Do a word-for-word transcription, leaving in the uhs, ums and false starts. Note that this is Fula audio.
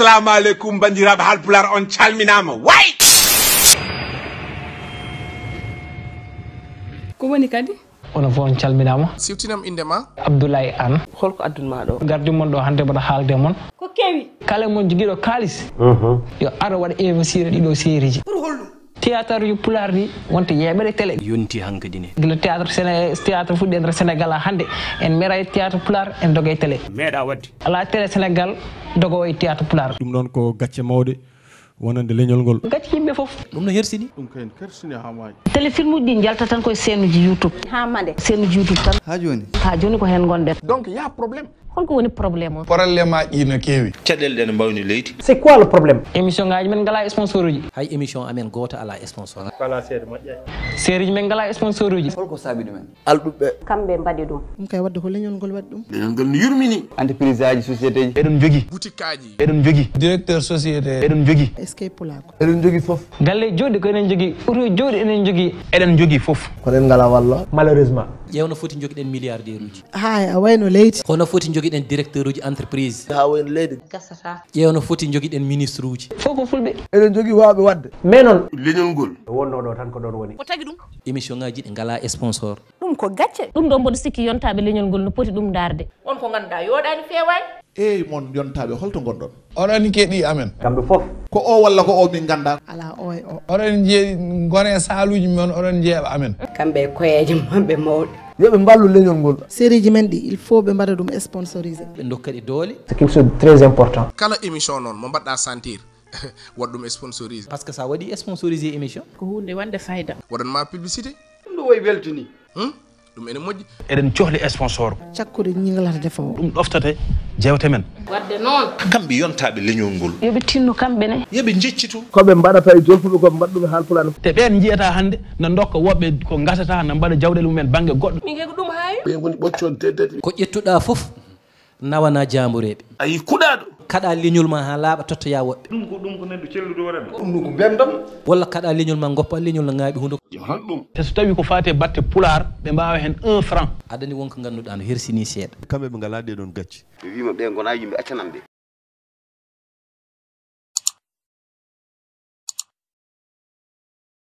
Assalamu alaikum, bandiraɓe Haalpulaar, on calminaama. Way! Ko woni kadi? Onon fof on calminaama. Siwtinam innde ma. Abdoulaye Anne. Holko addun maa ɗo? Gardi mon ɗo hannde mboɗo haalde mon. Ko kewi? Kala mo jogiiɗo kaalis, yo ar waɗa investir e ɗiɗo seeriji. Pour holɗum? Théâtre pulaar ɗi wonta yeeɓere télé. Yonti hankadi ne. Gila théâtre Séné théâtre fuɗɗi e nder Sénégal haa hannde, en meeɗa e théâtre pulaar, en doga e télé. Meeɗa waɗde. Alaa télé Sénégal dogo e théâtre pulaar. Ɗum noon ko gacce mawɗe wonande leñol ngol. Gacce yimɓe fof. Ɗum no hersini. Ɗum kay no hersini haa maayi. Téléfilmuji ɗi njalta tan koye seenuji YouTube. Haa mande. Seenuji YouTube tan. Haa jooni. Haa jooni ko heen ngonɗen. Donc y a problème. Holko woni problème o? Problème aji no keewi. Caɗeele ɗe ne mbawni leydi. C'est quoi le problème? Émission ngaji men ngala sponsor uji. Hay émission amen goto ala sponsor. Ala seede moƴƴa. Seeriji men ngala sponsor uji. Holko saabi ɗumen? Alɗuɓe. Kamɓe mbaɗi ɗum. Ɗum kay wadde ko leñol ngol waɗi ɗum. Leñol ngol no yurmini. Entreprise aji société ji. Eɗen jogi. Boutique aji. Eɗen jogi. Directeur société. Eɗen jogi. Est-ce que pulako? Eɗen jogi fof. Galle jooɗi ko eɗen jogi. Auto jooɗi eɗen jogi. Eɗen jogi fof. Ko ɗen ngala walla. Malheureusement. Ƴeewno foti jogiɗen milliardaire uji. Hay a wayno leydi. Hono foti jogiɗen directeur uji entreprise. Ha wayno leydi. Gasata. Ƴeewno foti jogiɗen ministre uji. Fof ko fulɓe. Eɗen jogi wawɓe wadde. Mais noon. Leñol ngol. Wonno ɗo tan ko ɗon woni. Ko tagi ɗum. Émission ngaji ɗi ngala sponsor. Ɗum ko gacce. Ɗum ɗo mboɗo sikki yontaaɓe leñol ngol no poti ɗum ndaarde. On ko ngannduɗaa yooɗaani feewaani. Eey mon yontaaɓe holto ngonɗon? Oɗon keɗii amen. Kamɓe fof. Ko o walla ko o min nganndaa. Alaa o e o. Oɗon njeeɗi ngone saaluuji mon oɗon njeeɓa amen. Kamɓe e koyeeje maɓɓe mawɗe. Yo ɓe mballu leñol ngol. Sériiji men ɗi il faut ɓe mbaɗa ɗum sponsorisé. Ɓe ndokka ɗi doole. C'est quelque chose de très important. Kala émission noon mo mbaɗɗaa sentir. Waɗ ɗum sponsorisé. Parce que sa waɗi sponsorisé émission. Ko hunde wonde fayda. Waɗan ma publicité. Ɗum ɗo wayi weltu ni. Hum? Ɗum ene moƴƴi. Eɗen cohli sponsor. Cakkude ñiŋlata defowo. Ɗum ɗoftete jewte men. Waɗde noon. Kamɓe yontaaɓe leñol ngol. Yo ɓe tinno kamɓe ne. Yo ɓe njeccitu. Ko ɓe mbaɗata e jolfuɓe ko ɓe mbaɗa ɗum e Haalpulaar. Te ɓeen njiyata hannde na ndokka woɓɓe ko ngasata na mbaɗa jawɗele mumen bannge goɗɗo. Min kay ko ɗum haawi. Ɓe ngoni ɓoccoonte tati. Ko ƴettuɗaa fof. Nawana jaambureeɓe. A yii kuɗaaɗo. Kaɗa leñol ma haa laaɓa tottoya woɓɓe. Ɗum ko ɗum ko neɗɗo celluɗo waɗata. Ɗum ɗum ko mbemdam. Walla kaɗa leñol ma goppa leñol no ŋaaɓi hundo. Yo hal ɗum. Te so tawi ko faati e batte pulaar ɓe mbaawa heen un franc. Adani won ko ngannduɗaa no hersini seeɗa. Kamɓe ɓe ngalaa ɗee ɗoon gacce. Ɓe wiima ɓe ngonaa yimɓe accanam ɓe.